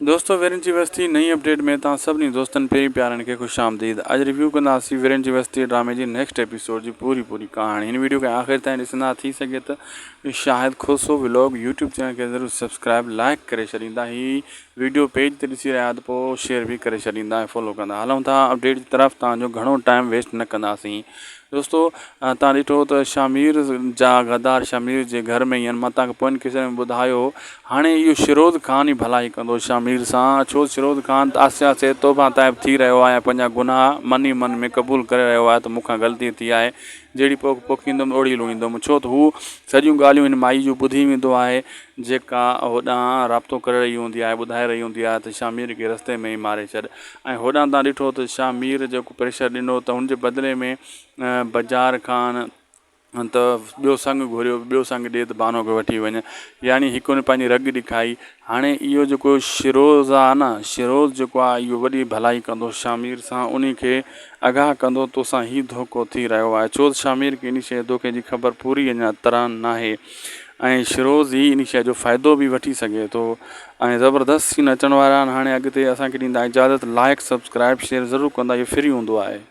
دوستو ويرين جي وستي نئين اپڊيٽ ۾ توهان سڀني دوستن پيرين پيارن کي خوش آمديد اڄ ريويو ڪنداسين ويرين جي وستي ڊرامي جي نيڪسٽ ايپيسوڊ جي پوري پوري ڪهاڻي هن ويڊيو کي آخر تائين ڏسندا ٿي سگهي ته Shahid Khoso vlog YouTube channel کي ضرور سبسڪرائب لائڪ ڪري ڇڏيندا هي ويڊيو پيج تي ڏسي رهيا ته پوء شيئر به ڪري ڇڏيندا ۽ فالو ڪندا هلون ٿا اپڊيٽ جي طرف توهان جو گهڻو ٽائيم ويسٽ نه ڪنداسين دوستو تان ڏٺو ته شامير جا غدار شامير جي گهر ۾ ئي آهن مان تان کي پوئين قسط ۾ ٻڌايو هو هاڻي اهو شروز خان ئي ڀلائي ڪندو شامير سان ڇو شروز خان ته آهستي آهستي توبه تائب ٿي رهيو آهي ۽ پنهنجا گناهه من ئي من ۾ قبول ڪري رهيو آهي ته مون کان غلطي ٿي آهي جهڙي پوک پوکيندم اوڙي لوڻيندم ڇو ته هو سڄيون ڳالهيون هن مائي جون ٻڌي ويندو آهي جيڪا هوڏانهن رابطو ڪري رهي هوندي آهي ٻڌائي رهي هوندي آهي ته شامير کي رستي ۾ ئي ماري ڇڏ ۽ هوڏانهن تان ڏٺو ته شاهه مير جيڪو پريشر ڏنو ته ان جي بدلي ۾ بجار خان ته ٻيو سڱ گهريو ٻيو سڱ ڏي ته بانو کي وٺي وڃ يعني هڪ هن پنهنجي رڳ ڏکائي هاڻي اهو جيڪو شيروز آهي نه شيروز جيڪو آهي اهو وڏي ڀلائي ڪندو شاهه مير سان ان کي آگاهه ڪندو توسان هي ڌوڪو ٿي رهيو آهي ڇو ته شاهه مير کي ان شيء ڌوڪي جي خبر پوري اڃا طرح ناهي ۽ شروز ئي ان شيء جو فائدو به وٺي سگهي ٿو ۽ زبردست سين اچڻ وارا آهن هاڻي اڳتي اسان کي ڏيندا اجازت لائڪ سبسڪرائب شيئر ضرور ڪندا اهو فري هوندو آهي.